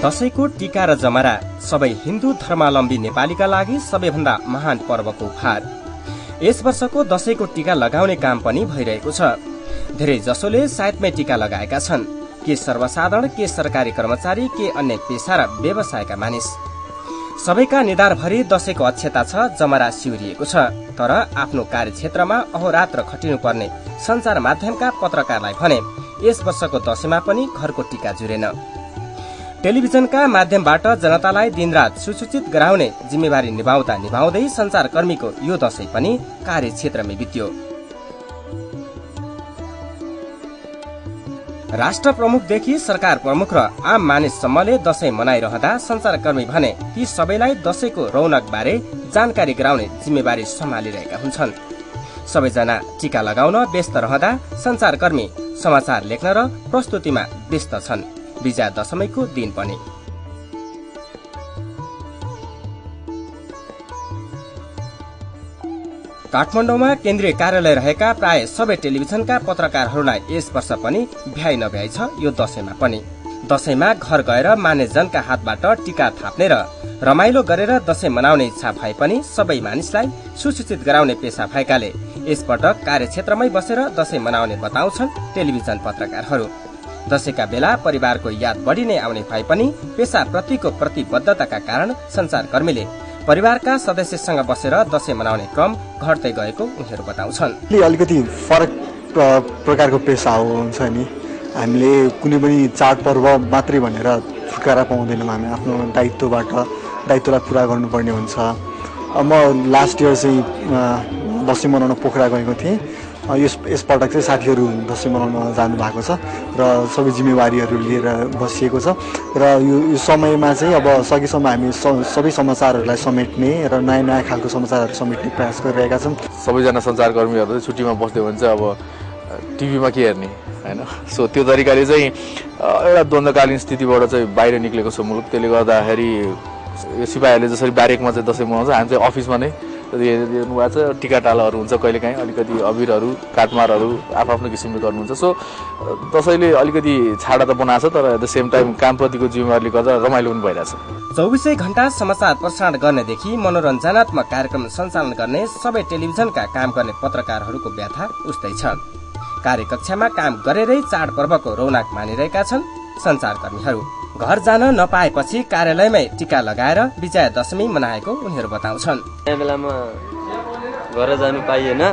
दशैंको टीका र जमरा सबै हिन्दू धर्मावलम्बी नेपालीका लागि सबैभन्दा महान पर्वको उपहार। यस वर्षको दशैंको टीका लगाउने काम पनि भइरहेको छ। धेरै जसोले सायदमै टीका लगाएका छन्, के सर्वसाधारण, के सरकारी कर्मचारी, के अन्य पेशा र व्यवसायका मानिस। सबैका निधारभरि दशैंको अक्षता छ, जमरा सिउरिएको छ। तर आफ्नो कार्यक्षेत्रमा अहोरात्र खटिनुपर्ने सञ्चार माध्यमका पत्रकारलाई भने यस वर्षको दशैंमा पनि घरको टीका जुरेन। टेलिभिजनका माध्यमबाट जनतालाई दिनरात सुसूचित गराउने जिम्मेवारी निभाउँदा निभाउँदै सञ्चारकर्मीको यो दशैं पनि कार्यक्षेत्रमै बित्यो। राष्ट्र प्रमुखदेखि सरकार प्रमुख र आम मानिससम्मले दशैं मनाइरहँदा सञ्चारकर्मी भने ती सबैलाई दशैंको रौनक बारे जानकारी गराउने जिम्मेवारी सम्हालिरहेका हुन्छन्। सबैजना टीका लगाउन व्यस्त रहँदा सञ्चारकर्मी समाचार लेख्न र प्रस्तुतिमा व्यस्त छन्। विजया दशमीको दिन पनि काठमाडौँमा केन्द्रीय कार्यालय रहेका प्राय सबै टेलिभिजनका पत्रकारहरूलाई यस वर्ष पनि भ्याइ नभ्याइ छ। यो दशैंमा पनि दशैंमा घर गएर मानिसजनका हातबाट टीका थाप्ने र रमाइलो गरेर दशैं मनाउने इच्छा भए पनि सबै मानिसलाई सुसूचित गराउने पेशा भएकाले यसपटक कार्यक्षेत्रमै बसेर दशैं मनाउने बताउँछन् टेलिभिजन पत्रकारहरू। दशैंका बेला परिवारको याद बढी नै आउने भए पनि पेशाप्रतिको प्रतिबद्धताका कारण सञ्चारकर्मीले परिवारका सदस्यसँग बसेर दशैं मनाउने क्रम घट्दै गएको उनीहरू बताउँछन्। अलिकति फरक प्रकारको पेशा हो हुन्छ नि, हामीले कुनै पनि चाडपर्व मात्रै भनेर छुटकारा पाउँदैनौँ। हामी आफ्नो दायित्वलाई पुरा गर्नुपर्ने हुन्छ। म लास्ट इयर चाहिँ दशैं मनाउन पोखरा गएको थिएँ। यसपटक चाहिँ साथीहरू दशैं मनाउन जानु भएको छ र सबै जिम्मेवारीहरू लिएर बसिएको छ र यो समयमा चाहिँ अब सकेसम्म हामी सबै समाचारहरूलाई समेट्ने र नयाँ नयाँ खालको समाचारहरू समेट्ने प्रयास गरिरहेका छौँ। सबैजना सञ्चारकर्मीहरू चाहिँ छुट्टीमा बस्दै हुन्छ, अब टिभीमा के हेर्ने होइन। सो त्यो तरिकाले चाहिँ एउटा द्वन्द्वकालीन स्थितिबाट चाहिँ बाहिर निक्लेको छ मुलुक। त्यसले गर्दाखेरि यो सिपाहीहरूले जसरी ब्यारेकमा चाहिँ दशैं मनाउँछ, हामी चाहिँ अफिसमा नै हेर्नु भएको छ। टिका टालाहरू हुन्छ, कहिलेकाहीँ अलिकति अबिरहरू काटमारहरू आफ्नो किसिमले गर्नुहुन्छ। सो दशैंले अलिकति छाडा त बनाएको छ, तर एट द सेम टाइम कामप्रतिको जिम्मेवारीले गर्दा रमाइलो पनि भइरहेछ। 24 घण्टा समाचार प्रसारण गर्नेदेखि मनोरञ्जनात्मक कार्यक्रम सञ्चालन गर्ने सबै टेलिभिजनका काम गर्ने पत्रकारहरूको व्यथा उस्तै छ। कार्यकक्षामा काम गरेरै चाडपर्वको रौनक मानिरहेका छन् सञ्चारकर्मीहरू। घर जान नपाएपछि कार्यालयमै टीका लगाएर विजया दशमी मनाएको उनीहरू बताउँछन्। नयाँ बेलामा घर जानु पाइएन।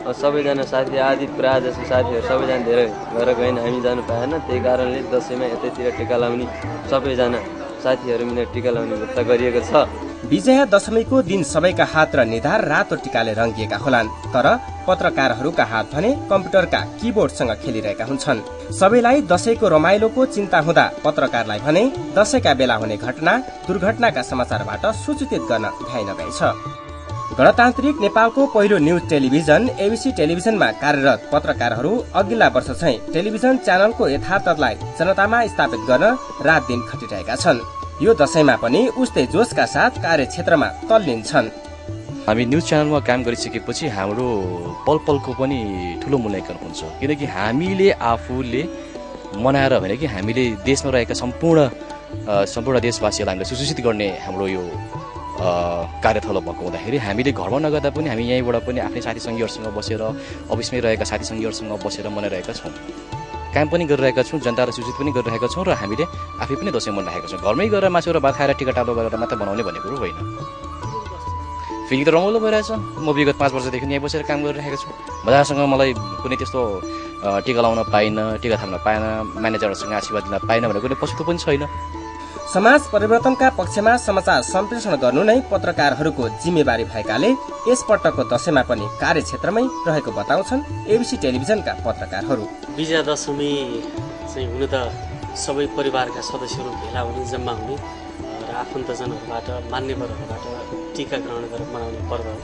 सबैजना साथी आदि प्रायः जस्तो साथीहरू सबैजना धेरै घर गएन, हामी जानु पाएन। त्यही कारणले दशैंमा यतैतिर टीका लाउने सबैजना साथीहरू मिलेर टीका लाउने व्यवस्था गरिएको छ। विजया दशमीको दिन सबैका हात र निधार रातो टीकाले रंगिएका होलान्, तर पत्रकारहरूका हात भने कम्प्युटरका किबोर्डसँग खेलिरहेका हुन्छन्। सबैलाई दशैंको रमाइलोको चिन्ता हुँदा पत्रकारलाई भने दशैंका बेला हुने घटना दुर्घटनाका समाचारबाट सूचित गर्न भ्याइ नभ्याइ छ। गणतान्त्रिक नेपालको पहिलो न्यूज टेलिभिजन एबीसी टेलिभिजनमा कार्यरत पत्रकारहरू अघिल्ला वर्ष चाहिँ टेलिभिजन च्यानलको यथार्थलाई जनतामा स्थापित गर्न रात दिन खटिरहेका छन्। यो दशैंमा पनि उस्तै जोशका साथ कार्यक्षेत्रमा तल्लीन छन्। हामी न्यूज च्यानलमा काम गरिसकेपछि हाम्रो पल पलको पनि ठुलो मूल्याङ्कन हुन्छ, किनकि हामीले आफूले मनाएर भने कि हामीले देशमा रहेका सम्पूर्ण देशवासीहरूलाई हामीलाई सुसूचित गर्ने हाम्रो यो कार्यथलो भएको हुँदाखेरि हामीले घरमा नगर्दा पनि हामी यहीँबाट पनि आफ्नै साथी सङ्गीहरूसँग बसेर अफिसमै रहेका साथी सङ्गीहरूसँग बसेर मनाइरहेका छौँ। काम पनि गरिरहेका छौँ, जनतालाई सूचित पनि गरिरहेका छौँ र हामीले आफै पनि दशैं मनाइरहेका छौँ। घरमै गएर मासु र भात खाएर टिका टालो गरेर मात्र बनाउने भन्ने कुरो होइन। फिलिङ त रमाइलो भइरहेछ। म विगत 5 वर्षदेखि यहीँ बसेर काम गरिरहेको छु। मजासँग मलाई कुनै त्यस्तो टिका लाउन पाइनँ, टिका थाप्न पाएन, म्यानेजरहरूसँग आशीर्वाद दिन पाइनँ भनेर कुनै पछुतो पनि छैन। समाज परिवर्तनका पक्षमा समाचार सम्प्रेषण गर्नु नै पत्रकारहरूको जिम्मेवारी भएकाले यसपटकको दशैंमा पनि कार्यक्षेत्रमै रहेको बताउँछन् एबीसी टेलिभिजनका पत्रकारहरू। विजया दशमी चाहिँ हुन त सबै परिवारका सदस्यहरू भेला हुने, जम्मा हुने र आफन्तजनहरूबाट मान्यवरहरूबाट टीका ग्रहण गरेर मनाउने पर्व हो।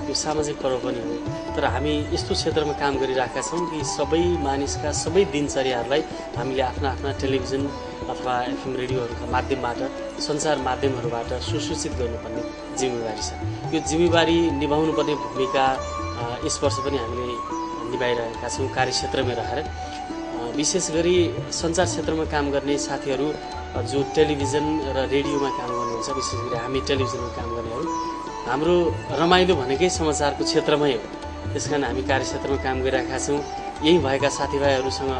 यो सामाजिक पर्व पनि हो, तर हामी यस्तो क्षेत्रमा काम गरिरहेका छौँ कि सबै मानिसका सबै दिनचर्याहरूलाई हामीले आफ्ना टेलिभिजन अथवा एफएम रेडियोहरूका माध्यमबाट सञ्चार माध्यमहरूबाट सुसूचित गर्नुपर्ने जिम्मेवारी छ। यो जिम्मेवारी निभाउनुपर्ने भूमिका यस वर्ष पनि हामीले निभाइरहेका छौँ कार्यक्षेत्रमै रहेर। विशेष गरी सञ्चार क्षेत्रमा काम गर्ने साथीहरू जो टेलिभिजन र रेडियोमा काम गर्नुहुन्छ, विशेष गरी हामी टेलिभिजनमा काम गर्नेहरू, हाम्रो रमाइलो भनेकै समाचारको क्षेत्रमै हो। त्यसकारण हामी कार्यक्षेत्रमा काम गरिरहेका छौँ, यही भएका साथीभाइहरूसँग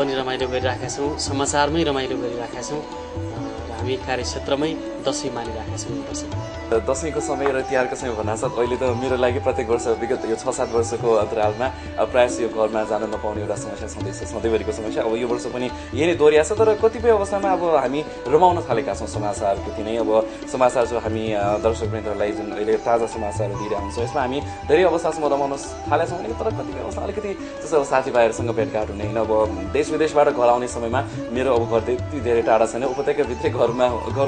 पनि रमाइलो गरिरहेका छौँ, समाचारमै रमाइलो गरिरहेका छौँ र हामी कार्यक्षेत्रमै दसैँ मानिरहेका छौँ। वर्ष दसैँको समय र तिहारको समय भन्नासाथ अहिले त मेरो लागि प्रत्येक वर्ष विगत यो 6-7 वर्षको अन्तरालमा प्रायः यो घरमा जान नपाउने एउटा समस्या छँदैछ, सधैँभरिको समस्या। अब यो वर्ष पनि यही नै दोहोरिएको छ। तर कतिपय अवस्थामा अब हामी रमाउन थालेका छौँ समाचार प्रति नै। अब समाचार जो हामी दर्शकवृन्दहरूलाई जुन अहिले ताजा समाचारहरू दिइरहेका हुन्छौँ, यसमा हामी धेरै अवस्थासम्म रमाउन थालेका छौँ भने तर कतिपय अवस्था अलिकति जस्तो अब साथीभाइहरूसँग भेटघाट हुने होइन। अब देश विदेशबाट घर आउने समयमा मेरो अब घर त्यति धेरै टाढा छैन, उपत्यकाभित्रै घर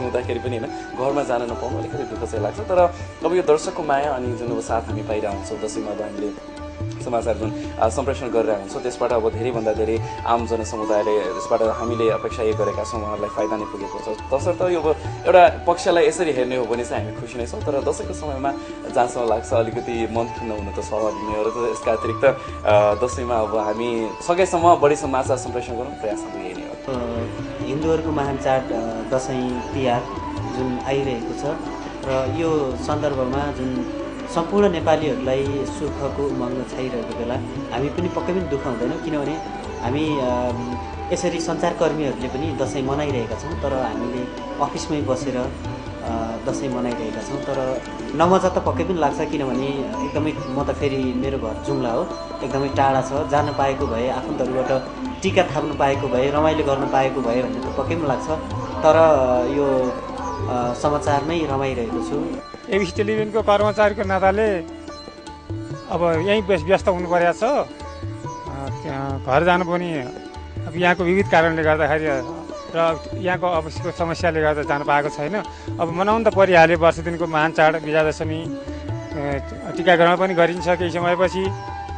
हुँदाखेरि पनि होइन घरमा जान नपाउनु अलिकति दुःख चाहिँ लाग्छ। तर अब यो दर्शकको माया अनि जुन अब साथ हामी पाइरहेको हुन्छौँ, दसैँमा अब हामीले समाचार जुन सम्प्रेषण गरिरहेको हुन्छौँ त्यसबाट अब धेरैभन्दा धेरै आम जनसमुदायले त्यसबाट हामीले अपेक्षा गरेका छौँ, उहाँहरूलाई फाइदा नै पुगेको छ। तसर्थ यो एउटा पक्षलाई यसरी हेर्ने हो भने चाहिँ हामी खुसी नै छौँ। तर दसैँको समयमा जहाँसम्म लाग्छ अलिकति मन खिन्न हुनु त स्वाभाविक नै हो र यसका अतिरिक्त दसैँमा अब हामी सकेसम्म बढी समाचार सम्प्रेषण गर्नु प्रयास हाम्रो यही नै हो। हिन्दूहरूको महान चाड दसैँ तिहार जुन आइरहेको छ र यो सन्दर्भमा जुन सम्पूर्ण नेपालीहरूलाई सुखको उमङ्ग छाइरहेको बेला हामी पनि पक्कै पनि दुःख हुँदैनौँ, किनभने हामी यसरी सञ्चारकर्मीहरूले पनि दसैँ मनाइरहेका छौँ। तर हामीले अफिसमै बसेर दसैँ मनाइरहेका छौँ। तर नमजा त पक्कै पनि लाग्छ, किनभने एकदमै म त फेरि मेरो घर जुम्ला हो, एकदमै टाढा छ। जान पाएको भए आफन्तहरूबाट टिका थाप्नु पाएको भए रमाइलो गर्न पाएको भए भन्ने त पक्कै पनि लाग्छ। तर यो समाचारमै रमाइरहेको छु। एबिसी टेलिभिजनको कर्मचारीको नाताले अब यहीँ व्यस्त हुनु परेको छ। घर जानु पनि अब यहाँको विविध कारणले गर्दाखेरि र यहाँको अवश्यको समस्याले गर्दा जानु पाएको छैन। अब मनाउनु त परिहाल्यो, वर्ष दिनको महान चाड विजया दशमी, टिकाकरण पनि गरिन्छ केही समयपछि।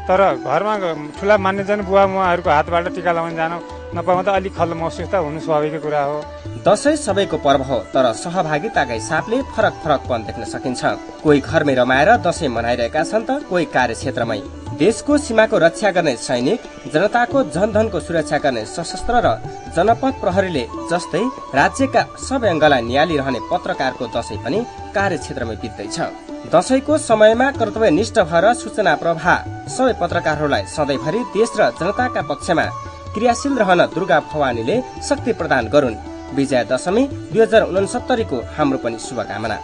तर घरमा ठुला मान्यजन बुवा मुवाहरूको हातबाट टिका लगाउन जान नपाउँदा अलिक खल्लो महसुस त हुनु स्वाभाविक कुरा हो। दसैँ सबैको पर्व हो, तर सहभागिताका हिसाबले फरक फरकपन देख्न सकिन्छ। कोही घरमै रमाएर दसैँ मनाइरहेका छन् त कोही कार्यक्षेत्रमै। देशको सीमाको रक्षा गर्ने सैनिक, जनताको जनधनको सुरक्षा गर्ने सशस्त्र र जनपद प्रहरीले जस्तै राज्यका सबै अङ्गलाई नियालिरहने पत्रकारको दसैँ पनि कार्यक्षेत्रमै बित्दैछ। दसैँको समयमा कर्तव्यनिष्ठ भएर सूचना प्रवाह सबै पत्रकारहरूलाई सधैँभरि देश र जनताका पक्षमा क्रियाशील रहन दुर्गा भवानीले शक्ति प्रदान गरून्। विजया दशमी 2069 को हाम्रो पनि शुभकामना।